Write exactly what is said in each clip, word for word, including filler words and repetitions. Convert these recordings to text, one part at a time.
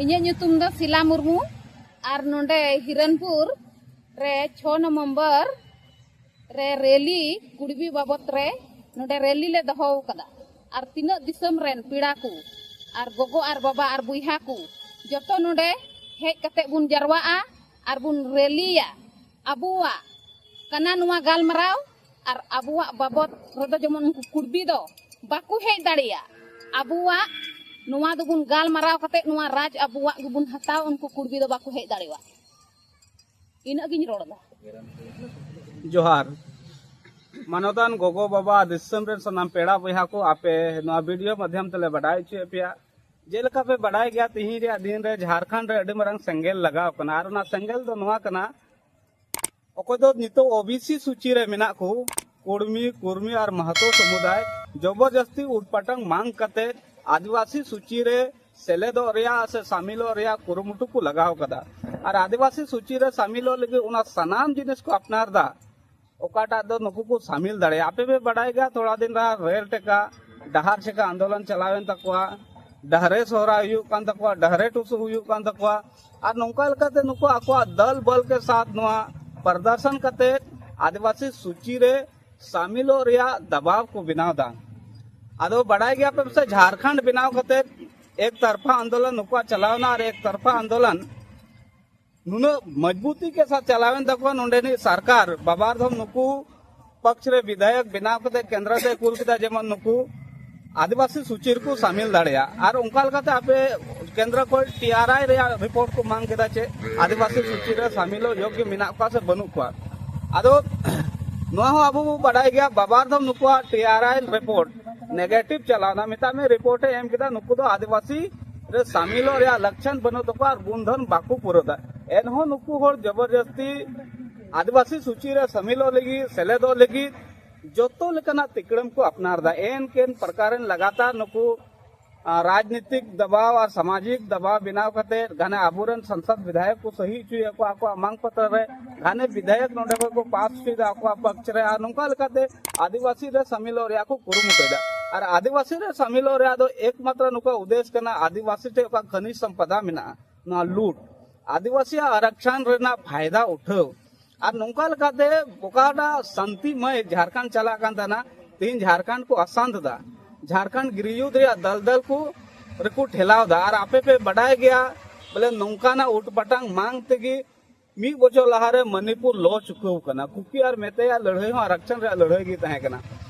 ᱤᱧᱟᱹᱜ ᱧᱩᱛᱩᱢ ᱫᱚ ᱥᱤᱞᱟ ᱢᱩᱨᱢᱩ᱾ ᱟᱨ ᱱᱚᱰᱮ ᱦᱤᱨᱚᱱᱯᱩᱨ ᱨᱮ ᱪᱷᱚ ᱱᱚᱵᱷᱮᱢᱵᱚᱨ ᱨᱮ ᱨᱮᱞᱤ, ᱠᱩᱲᱵᱤ ᱵᱟᱵᱚᱛ ᱨᱮ ᱱᱚᱰᱮ ᱨᱮᱞᱤ ᱞᱮ ᱫᱚᱦᱚ ᱟᱠᱟᱫᱟ᱾ ᱟᱨ ᱛᱤᱱᱟᱹᱜ ᱫᱤᱥᱚᱢ ᱨᱮᱱ ᱯᱮᱲᱟ ᱠᱚ ᱟᱨ ᱜᱚᱜᱚ ᱟᱨ ᱵᱟᱵᱟ ᱟᱨ ᱵᱚᱭᱦᱟ ᱠᱚ ᱡᱚᱛᱚ ᱱᱚᱰᱮ ᱦᱮᱡ ᱠᱟᱛᱮ ᱵᱚᱱ ᱡᱟᱨᱣᱟᱜᱼᱟ ᱟᱨ ᱵᱚᱱ ᱨᱮᱞᱤᱭᱟ᱾ ᱟᱵᱚᱣᱟᱜ ᱠᱟᱱᱟ ᱱᱚᱣᱟ ᱜᱟᱞᱢᱟᱨᱟᱣ᱾ ᱟᱨ ᱟᱵᱚᱣᱟᱜ ᱵᱟᱵᱚᱛ ᱨᱮᱫᱚ ᱡᱮᱢᱚᱱ ᱩᱱᱠᱩ ᱠᱩᱲᱵᱤ ᱫᱚ ᱵᱟᱠᱚ ᱦᱮᱡ ᱫᱟᱲᱮᱭᱟᱜ᱾ ᱟᱵᱚᱣᱟᱜ ᱱᱚᱣᱟ ᱫᱚᱵᱚᱱ ᱜᱟᱞᱢᱟᱨᱟᱣ ᱠᱟᱛᱮ ᱱᱚᱣᱟ ᱨᱟᱡᱽ ᱟᱵᱚᱣᱟᱜ ᱜᱮᱵᱚᱱ ᱦᱟᱛᱟᱣ, ᱩᱱᱠᱩ ᱠᱩᱲᱵᱤ ᱫᱚ ᱵᱟᱠᱚ ᱦᱮᱡ ᱫᱟᱲᱮᱭᱟᱜ᱾ ᱤᱱᱟᱹᱜ ᱜᱤᱧ ᱨᱚᱲ ᱮᱫᱟ᱾ ᱡᱚᱦᱟᱨ᱾ ᱢᱟᱱᱚᱛᱟᱱ ᱜᱚᱜᱚ ᱵᱟᱵᱟ, ᱫᱤᱥᱚᱢ ᱨᱮᱱ ᱥᱟᱱᱟᱢ ᱯᱮᱲᱟ ᱵᱚᱭᱦᱟ ᱠᱚ, ᱟᱯᱮ ᱱᱚᱣᱟ ᱵᱷᱤᱰᱤᱭᱳ ᱢᱟᱫᱽᱫᱷᱚᱢ ᱛᱮᱞᱮ ᱵᱟᱰᱟᱭ ᱦᱚᱪᱚᱭᱮᱫ ᱯᱮᱭᱟ᱾ ᱡᱮᱞᱮᱠᱟ ᱯᱮ ᱵᱟᱰᱟᱭ ᱜᱮᱭᱟ, ᱛᱤᱦᱤᱧ ᱨᱮᱭᱟᱜ ᱫᱤᱱ ᱨᱮ ᱡᱷᱟᱲᱠᱷᱚᱸᱰ ᱨᱮ ᱟᱹᱰᱤ ᱢᱟᱨᱟᱝ ᱥᱮᱸᱜᱮᱞ ᱞᱟᱜᱟᱣ ᱠᱟᱱᱟ᱾ ᱟᱨ ᱚᱱᱟ ᱥᱮᱸᱜᱮᱞ ᱫᱚ ᱱᱚᱣᱟ ᱠᱟᱱᱟ, ᱚᱠᱚᱭ ᱫᱚ ᱱᱤᱛᱚᱜ ᱳᱵᱤᱥᱤ ᱥᱩᱪᱤ ᱨᱮ ᱢᱮᱱᱟᱜ ᱠᱚ, ᱠᱩᱲᱢᱤ, ᱠᱩᱨᱢᱤ ᱟᱨ ᱢᱟᱦᱟᱛᱚ ᱥᱚᱢᱩᱫᱟᱭ ᱡᱚᱵᱚᱨᱡᱚᱥᱛᱤ ᱩᱴᱯᱟᱴᱟᱝ ᱢᱟᱝ ᱠᱟᱛᱮ ᱟᱹᱫᱤᱵᱟᱹᱥᱤ ᱥᱩᱪᱤ ᱨᱮ ᱥᱮᱞᱮᱫᱚᱜ ᱨᱮᱭᱟᱜ ᱥᱮ ᱥᱟᱢᱤᱞᱚᱜ ᱨᱮᱭᱟᱜ ᱠᱩᱨᱩᱢᱩᱴᱩ ᱠᱚ ᱞᱟᱜᱟᱣ ᱠᱟᱫᱟ᱾ ᱟᱨ ᱟᱹᱫᱤᱵᱟᱹᱥᱤ ᱥᱩᱪᱤ ᱨᱮ ᱥᱟᱢᱤᱞᱚᱜ ᱞᱟᱹᱜᱤᱫ ᱚᱱᱟ ᱥᱟᱱᱟᱢ ᱡᱤᱱᱤᱥ ᱠᱚ ᱟᱯᱱᱟᱨ ᱫᱟ, ᱚᱠᱟᱴᱟᱜ ᱫᱚ ᱱᱩᱠᱩ ᱠᱚ ᱥᱟᱢᱤᱞ ᱫᱟᱲᱮᱭᱟᱜᱼᱟ᱾ ᱟᱯᱮ ᱯᱮ ᱵᱟᱰᱟᱭ ᱜᱮᱭᱟ, ᱛᱷᱚᱲᱟ ᱫᱤᱱ ᱞᱟᱦᱟ ᱨᱮᱞ ᱴᱮᱠᱟ, ᱰᱟᱦᱟᱨ ᱪᱮᱠᱟ ᱟᱱᱫᱳᱞᱚᱱ ᱪᱟᱞᱟᱣᱮᱱ ᱛᱟᱠᱚᱣᱟ, ᱰᱟᱦᱨᱮ ᱥᱚᱦᱨᱟᱭ ᱦᱩᱭᱩᱜ ᱠᱟᱱ ᱛᱟᱠᱚᱣᱟ, ᱰᱟᱦᱨᱮ ᱴᱩᱥᱩ ᱦᱩᱭᱩᱜ ᱠᱟᱱ ᱛᱟᱠᱚᱣᱟ᱾ ᱟᱨ ᱱᱚᱝᱠᱟ ᱞᱮᱠᱟᱛᱮ ᱱᱩᱠᱩ ᱟᱠᱚᱣᱟᱜ ᱫᱚᱞ ᱵᱚᱞ ᱠᱮ ᱥᱟᱛ ᱱᱚᱣᱟ ᱯᱨᱚᱫᱚᱨᱥᱚᱱ ᱠᱟᱛᱮ ᱟᱹᱫᱤᱵᱟᱹᱥᱤ ᱥᱩᱪᱤ ᱨᱮ ᱥᱟᱢᱤᱞᱚᱜ ᱨᱮᱭᱟᱜ ᱫᱟᱵᱟᱣ ᱠᱚ ᱵᱮᱱᱟᱣ ᱮᱫᱟ᱾ ᱟᱫᱚ ᱵᱟᱰᱟᱭ ᱜᱮᱭᱟ ᱯᱮ ᱥᱮ, ᱡᱷᱟᱲᱠᱷᱚᱸᱰ ᱵᱮᱱᱟᱣ ᱠᱟᱛᱮ ᱮᱠ ᱛᱟᱨᱯᱷᱟ ᱟᱱᱫᱳᱞᱚᱱ ᱱᱩᱠᱩᱣᱟᱜ ᱪᱟᱞᱟᱣᱱᱟ, ᱟᱨ ᱮᱠ ᱛᱟᱨᱯᱷᱟ ᱟᱱᱫᱳᱞᱚᱱ ᱱᱩᱱᱟᱹᱜ ᱢᱚᱡᱽᱵᱩᱛᱤ ᱠᱮ ᱥᱟᱛ ᱪᱟᱞᱟᱣᱮᱱ ᱛᱟᱠᱚᱣᱟ ᱱᱚᱰᱮᱱᱤᱡ ᱥᱚᱨᱠᱟᱨ, ᱵᱟᱵᱟᱨ ᱫᱷᱚᱢ ᱱᱩᱠᱩ ᱯᱚᱠᱷ ᱨᱮ ᱵᱤᱫᱷᱟᱭᱚᱠ ᱵᱮᱱᱟᱣ ᱠᱟᱛᱮ ᱠᱮᱱᱫᱨᱚ ᱛᱮ ᱠᱩᱞ ᱠᱮᱫᱟ᱾ ᱡᱮᱢᱚᱱ ᱱᱩᱠᱩ ᱟᱹᱫᱤᱵᱟᱹᱥᱤ ᱥᱩᱪᱤ ᱨᱮᱠᱚ ᱥᱟᱢᱤᱞ ᱫᱟᱲᱮᱭᱟᱜ᱾ ᱟᱨ ᱚᱱᱠᱟ ᱞᱮᱠᱟᱛᱮ ᱟᱯᱮ ᱠᱮᱱᱫᱨᱚ ᱠᱷᱚᱱ ᱴᱤ ᱟᱨ ᱟᱭ ᱨᱮᱭᱟᱜ ᱨᱤᱯᱳᱨᱴ ᱠᱚ ᱢᱟᱝ ᱠᱮᱫᱟ ᱪᱮ ᱟᱹᱫᱤᱵᱟᱹᱥᱤ ᱥᱩᱪᱤ ᱨᱮ ᱥᱟᱢᱤᱞᱚᱜ ᱭᱳᱜᱽᱭᱚ ᱢᱮᱱᱟᱜ ᱠᱚᱣᱟ ᱥᱮ ᱵᱟᱹᱱᱩᱜ ᱠᱚᱣᱟ᱾ ᱟᱫᱚ ᱱᱚᱣᱟ ᱦᱚᱸ ᱟᱵᱚ ᱵᱚ ᱵᱟᱰᱟᱭ ᱜᱮᱭᱟ, ᱵᱟᱵᱟᱨ ᱫᱷᱚᱢ ᱱᱩᱠᱩᱣᱟᱜ ᱴᱤ ᱟᱨ ᱟᱭ ᱨᱤᱯᱳᱨᱴ ᱱᱮᱜᱮᱴᱤᱵᱷ ᱪᱟᱞᱟᱣᱱᱟ᱾ ᱢᱮᱛᱟᱜ ᱢᱮ, ᱨᱤᱯᱳᱨᱴ ᱮ ᱮᱢ ᱠᱮᱫᱟ ᱱᱩᱠᱩ ᱫᱚ ᱟᱹᱫᱤᱵᱟᱹᱥᱤ ᱨᱮ ᱥᱟᱢᱤᱞᱚᱜ ᱨᱮᱭᱟᱜ ᱞᱟᱹᱠᱪᱟᱱ ᱵᱟᱹᱱᱩᱜ ᱛᱟᱠᱚᱣᱟ ᱟᱨ ᱜᱩᱱᱫᱷᱚᱱ ᱵᱟᱠᱚ ᱯᱩᱨᱟᱹᱣ ᱫᱟ᱾ ᱮᱱᱦᱚᱸ ᱱᱩᱠᱩ ᱦᱚᱲ ᱡᱚᱵᱚᱨᱡᱚᱥᱛᱤ ᱟᱹᱫᱤᱵᱟᱹᱥᱤ ᱥᱩᱪᱤ ᱨᱮ ᱥᱟᱢᱤᱞᱚᱜ ᱞᱟᱹᱜᱤᱫ, ᱥᱮᱞᱮᱫᱚᱜ ᱞᱟᱹᱜᱤᱫ ᱡᱚᱛᱚ ᱞᱮᱠᱟᱱᱟᱜ ᱛᱤᱠᱲᱟᱹᱢ ᱠᱚ ᱟᱯᱱᱟᱨ ᱫᱟ᱾ ᱮᱱ ᱠᱮᱱ ᱯᱨᱚᱠᱟᱨᱮᱱ ᱞᱟᱜᱟᱛᱟᱨ ᱱᱩᱠᱩ ᱟᱨ ᱨᱟᱡᱽᱱᱤᱛᱤᱠ ᱫᱟᱵᱟᱣ ᱟᱨ ᱥᱟᱢᱟᱡᱤᱠ ᱫᱟᱵᱟᱣ ᱵᱮᱱᱟᱣ ᱠᱟᱛᱮ ᱜᱷᱟᱱᱮ ᱟᱵᱚᱨᱮᱱ ᱥᱟᱝᱥᱚᱫ ᱵᱤᱫᱷᱟᱭᱚᱠ ᱠᱚ ᱥᱟᱹᱦᱤ ᱦᱚᱪᱚᱭᱮᱫ ᱠᱚᱣᱟ ᱟᱠᱚᱣᱟᱜ ᱢᱟᱝ ᱯᱚᱛᱨᱚ ᱨᱮ᱾ ᱜᱷᱟᱱᱮ ᱵᱤᱫᱷᱟᱭᱚᱠ ᱱᱚᱰᱮ ᱠᱷᱚᱱ ᱠᱚ ᱯᱟᱥ ᱦᱚᱪᱚᱭᱮᱫᱟ ᱟᱠᱚᱣᱟᱜ ᱯᱚᱠᱷ ᱨᱮ, ᱟᱨ ᱱᱚᱝᱠᱟ ᱞᱮᱠᱟᱛᱮ ᱟᱹᱫᱤᱵᱟᱹᱥᱤ ᱨᱮ ᱥᱟᱢᱤᱞᱚᱜ ᱨᱮᱭᱟᱜ ᱠᱚ ᱠᱩᱨᱩᱢᱩᱴᱩᱭᱮᱫᱟ᱾ ᱟᱨ ᱟᱹᱫᱤᱵᱟᱹᱥᱤ ᱨᱮ ᱥᱟᱢᱤᱞᱚᱜ ᱨᱮᱭᱟᱜ ᱫᱚ ᱮᱠᱢᱟᱛᱨᱚ ᱱᱩᱠᱩᱣᱟᱜ ᱩᱫᱮᱥ ᱠᱟᱱᱟ ᱟᱹᱫᱤᱵᱟᱹᱥᱤ ᱴᱷᱮᱱ ᱚᱠᱟ ᱠᱷᱟᱱᱤᱡᱽ ᱥᱚᱢᱯᱚᱫᱟ ᱢᱮᱱᱟᱜᱼᱟ, ᱱᱚᱣᱟ ᱞᱩᱴ, ᱟᱹᱫᱤᱵᱟᱹᱥᱤᱭᱟᱜ ᱟᱨᱟᱠᱪᱷᱟᱱ ᱨᱮᱱᱟᱜ ᱯᱷᱟᱭᱫᱟ ᱩᱴᱷᱟᱹᱣ᱾ ᱟᱨ ᱱᱚᱝᱠᱟ ᱞᱮᱠᱟᱛᱮ ᱚᱠᱟᱴᱟᱜ ᱥᱟᱱᱛᱤᱢᱚᱭ ᱡᱷᱟᱲᱠᱷᱚᱸᱰ ᱪᱟᱞᱟᱜ ᱠᱟᱱ ᱛᱟᱦᱮᱱᱟ, ᱛᱮᱦᱮᱧ ᱡᱷᱟᱲᱠᱷᱚᱸᱰ ᱠᱚ ᱚᱥᱟᱱᱛ ᱮᱫᱟ, ᱡᱷᱟᱲᱠᱷᱚᱸᱰ ᱜᱤᱨᱤᱭᱩᱫ ᱨᱮᱭᱟᱜ ᱫᱟᱞᱫᱟᱞ ᱠᱚ ᱨᱮᱠᱚ ᱴᱷᱮᱞᱟᱣ ᱮᱫᱟ᱾ ᱟᱨ ᱟᱯᱮ ᱯᱮ ᱵᱟᱰᱟᱭ ᱜᱮᱭᱟ ᱵᱚᱞᱮ ᱱᱚᱝᱠᱟᱱᱟᱜ ᱩᱴᱯᱟᱴᱟᱝ ᱢᱟᱝ ᱛᱮᱜᱮ ᱢᱤᱫ ᱵᱚᱪᱷᱚᱨ ᱞᱟᱦᱟᱨᱮ ᱢᱚᱱᱤᱯᱩᱨ ᱞᱚ ᱪᱩᱠᱟᱹᱣ ᱠᱟᱱᱟ᱾ ᱠᱩᱠᱤ ᱟᱨ ᱢᱮᱛᱮᱭᱟᱜ ᱞᱟᱹᱲᱦᱟᱹᱭ ᱦᱚᱸ ᱟᱨᱟᱠᱪᱷᱟᱱ ᱨᱮᱭᱟᱜ ᱞᱟᱹᱲᱦᱟᱹᱭ ᱜᱮ ᱛᱟᱦᱮᱸ ᱠᱟᱱᱟ᱾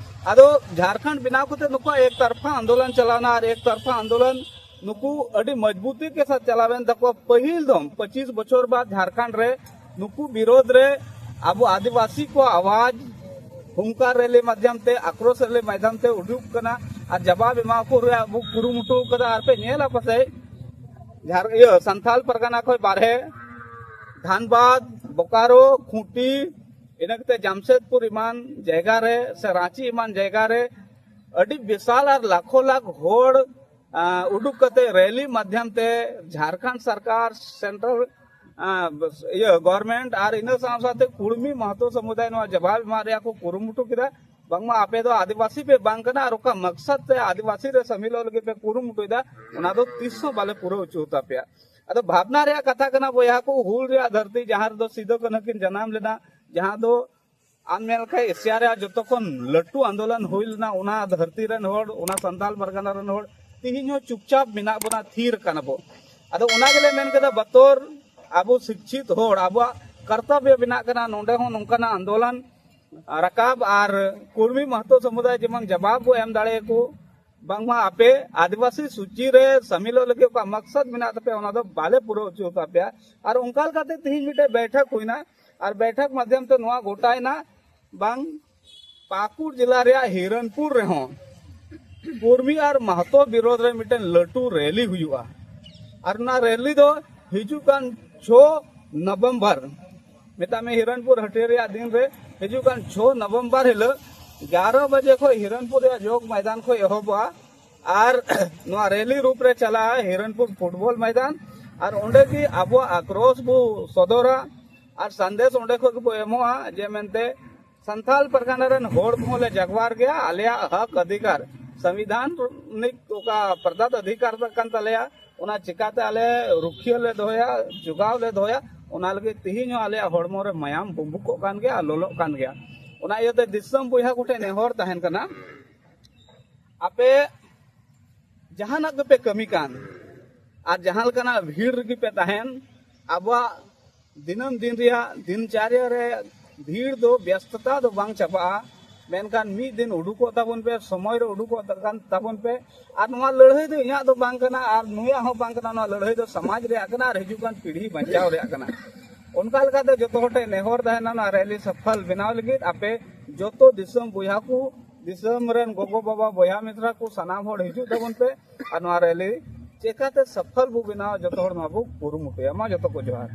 ᱟᱫᱚ ᱡᱷᱟᱲᱠᱷᱚᱸᱰ ᱵᱮᱱᱟᱣ ᱠᱟᱛᱮ ᱱᱩᱠᱩᱣᱟᱜ ᱮᱠ ᱛᱟᱨᱯᱷᱟ ᱟᱱᱫᱳᱞᱚᱱ ᱪᱟᱞᱟᱣᱱᱟ ᱟᱨ ᱮᱠ ᱛᱟᱨᱯᱷᱟ ᱟᱱᱫᱳᱞᱚᱱ ᱱᱩᱠᱩ ᱟᱹᱰᱤ ᱢᱚᱡᱽᱵᱩᱛᱤ ᱠᱮ ᱥᱟᱛ ᱪᱟᱞᱟᱣᱮᱱ ᱛᱟᱠᱚᱣᱟ᱾ ᱯᱟᱹᱦᱤᱞ ᱫᱚᱢ ᱯᱚᱸᱪᱤᱥ ᱵᱚᱪᱷᱚᱨ ᱵᱟᱫ ᱡᱷᱟᱲᱠᱷᱚᱸᱰ ᱨᱮ ᱱᱩᱠᱩ ᱵᱤᱨᱳᱫᱷ ᱨᱮ ᱟᱵᱚ ᱟᱹᱫᱤᱵᱟᱹᱥᱤ ᱠᱚᱣᱟᱜ ᱟᱣᱟᱡ ᱦᱩᱝᱠᱟᱨ ᱨᱮᱞᱤ ᱢᱟᱫᱽᱫᱷᱚᱢ ᱛᱮ, ᱟᱠᱨᱳᱥ ᱨᱮᱞᱤ ᱢᱟᱫᱽᱫᱷᱚᱢ ᱛᱮ ᱩᱰᱩᱠ ᱠᱟᱱᱟ ᱟᱨ ᱡᱟᱵᱟᱵ ᱮᱢᱟ ᱠᱚ ᱨᱮᱭᱟᱜ ᱟᱵᱚ ᱠᱩᱨᱩᱢᱩᱴᱩ ᱠᱟᱫᱟ᱾ ᱟᱨ ᱯᱮ ᱧᱮᱞᱟ ᱯᱟᱥᱮᱡ ᱡᱷᱟᱲ-, ᱤᱭᱟᱹ, ᱥᱟᱱᱛᱟᱞ ᱯᱟᱨᱜᱟᱱᱟ ᱠᱷᱚᱱ ᱵᱟᱨᱦᱮ ᱫᱷᱟᱱᱵᱟᱫᱽ, ᱵᱳᱠᱟᱨᱳ, ᱠᱷᱩᱸᱴᱤ, ᱤᱱᱟᱹ ᱠᱟᱛᱮ ᱡᱟᱢᱥᱮᱫᱽᱯᱩᱨ ᱮᱢᱟᱱ ᱡᱟᱭᱜᱟ ᱨᱮ ᱥᱮ ᱨᱟᱸᱪᱤ ᱮᱢᱟᱱ ᱡᱟᱭᱜᱟ ᱨᱮ ᱟᱹᱰᱤ ᱵᱤᱥᱟᱞ ᱟᱨ ᱞᱟᱠᱷᱚ ᱞᱟᱠᱷ ᱦᱚᱲ, ᱟ, ᱩᱰᱩᱠ ᱠᱟᱛᱮ ᱨᱮᱞᱤ ᱢᱟᱫᱽᱫᱷᱚᱢ ᱛᱮ ᱡᱷᱟᱲᱠᱷᱚᱸᱰ ᱥᱚᱨᱠᱟᱨ, ᱥᱮᱱᱴᱨᱟᱞ, ᱟ, ᱤᱭᱟᱹ, ᱜᱚᱵᱷᱚᱨᱱᱢᱮᱱᱴ ᱟᱨ ᱤᱱᱟᱹ ᱥᱟᱶ ᱥᱟᱶᱛᱮ ᱠᱩᱲᱢᱤ ᱢᱟᱦᱟᱛᱚ ᱥᱚᱢᱩᱫᱟᱭ ᱱᱚᱣᱟ ᱡᱟᱵᱟᱵ ᱮᱢᱟᱜ ᱨᱮᱭᱟᱜ ᱠᱚ ᱠᱩᱨᱩᱢᱩᱴᱩ ᱠᱮᱫᱟ᱾ ᱵᱟᱝᱢᱟ ᱟᱯᱮ ᱫᱚ ᱟᱹᱫᱤᱵᱟᱹᱥᱤ ᱯᱮ ᱵᱟᱝ ᱠᱟᱱᱟ ᱟᱨ ᱚᱠᱟ ᱢᱟᱠᱥᱟᱫ ᱛᱮ ᱟᱹᱫᱤᱵᱟᱹᱥᱤ ᱨᱮ ᱥᱟᱢᱤᱞᱚᱜ ᱞᱟᱹᱜᱤᱫ ᱯᱮ ᱠᱩᱨᱩᱢᱩᱴᱩᱭᱮᱫᱟ, ᱚᱱᱟ ᱫᱚ ᱛᱤᱥ ᱦᱚᱸ ᱵᱟᱞᱮ ᱯᱩᱨᱟᱹᱣ ᱦᱚᱪᱚ ᱛᱟᱯᱮᱭᱟ᱾ ᱟᱫᱚ ᱵᱷᱟᱵᱽᱱᱟ ᱨᱮᱭᱟᱜ ᱠᱟᱛᱷᱟ ᱠᱟᱱᱟ ᱵᱚᱭᱦᱟ ᱠᱚ, ᱦᱩᱞ ᱨᱮᱭᱟᱜ ᱫᱷᱟᱹᱨᱛᱤ ᱡᱟᱦᱟᱸ ᱨᱮᱫᱚ ᱥᱤᱫᱩ ᱠᱟᱹᱱᱦᱩ ᱠᱤᱱ ᱡᱟᱱᱟᱢ ᱞᱮᱱᱟ, ᱡᱟᱦᱟᱸ ᱫᱚ ᱟᱢ ᱧᱮᱞ ᱠᱷᱟᱡ ᱮᱥᱤᱭᱟ ᱨᱮᱭᱟᱜ ᱡᱚᱛᱚ ᱠᱷᱚᱱ ᱞᱟᱹᱴᱩ ᱟᱱᱫᱳᱞᱚᱱ ᱦᱩᱭ ᱞᱮᱱᱟ, ᱚᱱᱟ ᱫᱷᱟᱹᱨᱛᱤ ᱨᱮᱱ ᱦᱚᱲ, ᱚᱱᱟ ᱥᱟᱱᱛᱟᱞ ᱯᱟᱨᱜᱟᱱᱟ ᱨᱮᱱ ᱦᱚᱲ ᱛᱤᱦᱤᱧ ᱦᱚᱸ ᱪᱩᱯᱪᱟᱯ ᱢᱮᱱᱟᱜ ᱵᱚᱱᱟ, ᱛᱷᱤᱨ ᱟᱠᱟᱱᱟ ᱵᱚ᱾ ᱟᱫᱚ ᱚᱱᱟ ᱜᱮᱞᱮ ᱢᱮᱱ ᱠᱮᱫᱟ, ᱵᱚᱛᱚᱨ ᱟᱵᱚ ᱥᱤᱠᱪᱷᱤᱛ ᱦᱚᱲ ᱟᱵᱚᱣᱟᱜ ᱠᱚᱨᱛᱚᱵᱵᱚ ᱵᱮᱱᱟᱜ ᱠᱟᱱᱟ, ᱱᱚᱰᱮ ᱦᱚᱸ ᱱᱚᱝᱠᱟᱱᱟᱜ ᱟᱱᱫᱳᱞᱚᱱ ᱨᱟᱠᱟᱵ ᱟᱨ ᱠᱩᱲᱢᱤ ᱢᱟᱦᱟᱛᱚ ᱥᱚᱢᱩᱫᱟᱭ ᱡᱮᱢᱚᱱ ᱡᱟᱵᱟᱵ ᱵᱚ ᱮᱢ ᱫᱟᱲᱮᱭᱟᱠᱚ, ᱵᱟᱝᱢᱟ ᱟᱯᱮ ᱟᱹᱫᱤᱵᱟᱹᱥᱤ ᱥᱩᱪᱤ ᱨᱮ ᱥᱟᱢᱤᱞᱚᱜ ᱞᱟᱹᱜᱤᱫ ᱚᱠᱟ ᱢᱟᱠᱥᱟᱫ ᱢᱮᱱᱟᱜ ᱛᱟᱯᱮᱭᱟ, ᱚᱱᱟ ᱫᱚ ᱵᱟᱞᱮ ᱯᱩᱨᱟᱹᱣ ᱦᱚᱪᱚ ᱛᱟᱯᱮᱭᱟ᱾ ᱟᱨ ᱚᱱᱠᱟ ᱞᱮᱠᱟᱛᱮ ᱛᱤᱦᱤᱧ ᱢᱤᱫᱴᱮᱡ ᱵᱮᱴᱷᱚᱠ ᱦᱩᱭᱱᱟ, ᱟᱨ ᱵᱮᱴᱷᱚᱠ ᱢᱟᱫᱽᱫᱷᱚᱢ ᱛᱮ ᱱᱚᱣᱟ ᱜᱚᱴᱟᱭᱮᱱᱟ, ᱵᱟᱝ ᱯᱟᱹᱠᱩᱲ ᱡᱮᱞᱟ ᱨᱮᱭᱟᱜ ᱦᱤᱨᱚᱱᱯᱩᱨ ᱨᱮᱦᱚᱸ ᱠᱩᱨᱢᱤ ᱟᱨ ᱢᱟᱦᱟᱛᱚ ᱵᱤᱨᱳᱫᱷ ᱨᱮ ᱢᱤᱫᱴᱮᱱ ᱞᱟᱹᱴᱩ ᱨᱮᱞᱤ ᱦᱩᱭᱩᱜᱼᱟ᱾ ᱟᱨ ᱚᱱᱟ ᱨᱮᱞᱤ ᱫᱚ ᱦᱤᱡᱩᱜ ᱠᱟᱱ ᱪᱷᱚ ᱱᱚᱵᱷᱮᱢᱵᱚᱨ, ᱢᱮᱛᱟᱜ ᱢᱮ ᱦᱤᱨᱚᱱᱯᱩᱨ ᱦᱟᱹᱴᱤᱭᱟᱹ ᱨᱮᱭᱟᱜ ᱫᱤᱱ ᱨᱮ, ᱦᱤᱡᱩᱜ ᱠᱟᱱ ᱪᱷᱚ ᱱᱚᱵᱷᱮᱢᱵᱚᱨ ᱦᱤᱞᱳᱜ ᱜᱭᱟᱨᱚ ᱵᱟᱡᱮ ᱠᱷᱚᱱ ᱦᱤᱨᱚᱱᱯᱩᱨ ᱨᱮᱭᱟᱜ ᱡᱳᱜᱽ ᱢᱚᱭᱫᱟᱱ ᱠᱷᱚᱱ ᱮᱦᱚᱵᱚᱜᱼᱟ᱾ ᱟᱨ ᱱᱚᱣᱟ ᱨᱮᱞᱤ ᱨᱩᱯ ᱨᱮ ᱪᱟᱞᱟᱜᱼᱟ ᱦᱤᱨᱚᱱᱯᱩᱨ ᱯᱷᱩᱴᱵᱚᱞ ᱢᱚᱭᱫᱟᱱ᱾ ᱟᱨ ᱚᱸᱰᱮ ᱜᱮ ᱟᱵᱚᱣᱟᱜ ᱟᱠᱨᱳᱥ ᱵᱚ ᱥᱚᱫᱚᱨᱟ ᱟᱨ ᱥᱟᱸᱫᱮᱥ ᱚᱸᱰᱮ ᱠᱷᱚᱱ ᱜᱮᱵᱚ ᱮᱢᱚᱜᱼᱟ ᱡᱮ ᱢᱮᱱᱛᱮ ᱥᱟᱱᱛᱟᱞ ᱯᱟᱨᱜᱟᱱᱟ ᱨᱮᱱ ᱦᱚᱲ ᱠᱚᱦᱚᱸ ᱞᱮ ᱡᱟᱜᱣᱟᱨ ᱜᱮᱭᱟ, ᱟᱞᱮᱭᱟᱜ ᱦᱚᱠ ᱚᱫᱷᱤᱠᱟᱨ ᱥᱚᱝᱵᱤᱫᱷᱟᱱᱤᱠ ᱚᱠᱟ ᱯᱨᱚᱫᱟᱛ ᱚᱫᱷᱤᱠᱟᱨ ᱠᱟᱱ ᱛᱟᱞᱮᱭᱟ, ᱚᱱᱟ ᱪᱤᱠᱟᱛᱮ ᱟᱞᱮ ᱨᱩᱠᱷᱤᱭᱟᱹ ᱞᱮ ᱫᱚᱦᱚᱭᱟ, ᱡᱚᱜᱟᱣ ᱞᱮ ᱫᱚᱦᱚᱭᱟ᱾ ᱚᱱᱟ ᱞᱟᱹᱜᱤᱫ ᱛᱮᱦᱮᱧ ᱦᱚᱸ ᱟᱞᱮᱭᱟᱜ ᱦᱚᱲᱢᱚ ᱨᱮ ᱢᱟᱭᱟᱢ ᱵᱩᱢᱵᱩᱠᱚᱜ ᱠᱟᱱ ᱜᱮᱭᱟ ᱟᱨ ᱞᱚᱞᱚᱜ ᱠᱟᱱ ᱜᱮᱭᱟ᱾ ᱚᱱᱟ ᱤᱭᱟᱹᱛᱮ ᱫᱤᱥᱚᱢ ᱵᱚᱭᱦᱟ ᱠᱚᱴᱷᱮᱱ ᱱᱮᱦᱚᱨ ᱛᱟᱦᱮᱱ ᱠᱟᱱᱟ, ᱟᱯᱮ ᱡᱟᱦᱟᱱᱟᱜ ᱜᱮᱯᱮ ᱠᱟᱹᱢᱤ ᱠᱟᱱ ᱟᱨ ᱡᱟᱦᱟᱸ ᱞᱮᱠᱟᱱᱟᱜ ᱵᱷᱤᱲ ᱨᱮᱜᱮ ᱯᱮ ᱛᱟᱦᱮᱱ, ᱟᱵᱚᱣᱟᱜ ᱫᱤᱱᱟᱹᱢ ᱫᱤᱱ ᱨᱮᱭᱟᱜ ᱫᱤᱱᱪᱟᱨᱭᱟ ᱨᱮ ᱵᱷᱤᱲ ᱫᱚ, ᱵᱮᱥᱛᱚᱛᱟ ᱫᱚ ᱵᱟᱝ ᱪᱟᱵᱟᱜᱼᱟ, ᱢᱮᱱᱠᱷᱟᱱ ᱢᱤᱫ ᱫᱤᱱ ᱩᱰᱩᱠᱚᱜ ᱛᱟᱵᱚᱱ ᱯᱮ, ᱥᱚᱢᱚᱭ ᱨᱮ ᱩᱰᱩᱠᱚᱜ ᱛᱟᱵᱚᱱ ᱯᱮ᱾ ᱟᱨ ᱱᱚᱣᱟ ᱞᱟᱹᱲᱦᱟᱹᱭ ᱫᱚ ᱤᱧᱟᱹᱜ ᱫᱚ ᱵᱟᱝ ᱠᱟᱱᱟ ᱟᱨ ᱱᱩᱭᱟᱜ ᱦᱚᱸ ᱵᱟᱝ ᱠᱟᱱᱟ, ᱱᱚᱣᱟ ᱞᱟᱹᱲᱦᱟᱹᱭ ᱫᱚ ᱥᱚᱢᱟᱡᱽ ᱨᱮᱭᱟᱜ ᱠᱟᱱᱟ ᱟᱨ ᱦᱤᱡᱩᱜ ᱠᱟᱱ ᱯᱤᱲᱦᱤ ᱵᱟᱧᱪᱟᱣ ᱨᱮᱭᱟᱜ ᱠᱟᱱᱟ᱾ ᱚᱱᱠᱟ ᱞᱮᱠᱟᱛᱮ ᱡᱚᱛᱚ ᱦᱚᱲ ᱴᱷᱮᱱ ᱱᱮᱦᱚᱨ ᱛᱟᱦᱮᱱᱟ, ᱱᱚᱣᱟ ᱨᱮᱞᱤ ᱥᱚᱯᱷᱚᱞ ᱵᱮᱱᱟᱣ ᱞᱟᱹᱜᱤᱫ ᱟᱯᱮ ᱡᱚᱛᱚ ᱫᱤᱥᱚᱢ ᱵᱚᱭᱦᱟ ᱠᱚ, ᱫᱤᱥᱚᱢ ᱨᱮᱱ ᱜᱚᱜᱚ ᱵᱟᱵᱟ, ᱵᱚᱭᱦᱟ ᱢᱤᱥᱨᱟ ᱠᱚ, ᱥᱟᱱᱟᱢ ᱦᱚᱲ ᱦᱤᱡᱩᱜ ᱛᱟᱵᱚᱱ ᱯᱮ ᱟᱨ ᱱᱚᱣᱟ ᱨᱮᱞᱤ ᱪᱮᱠᱟᱛᱮ ᱥᱚᱯᱷᱚᱞ ᱵᱚ ᱵᱮᱱᱟᱣᱟ, ᱡᱚᱛᱚ ᱦᱚᱲ ᱱᱚᱣᱟ ᱵᱚ ᱠᱩᱨᱩᱢᱩᱴᱩᱭᱟ᱾ ᱢᱟ ᱡᱚᱛᱚ ᱠᱚ ᱡᱚᱦᱟᱨ᱾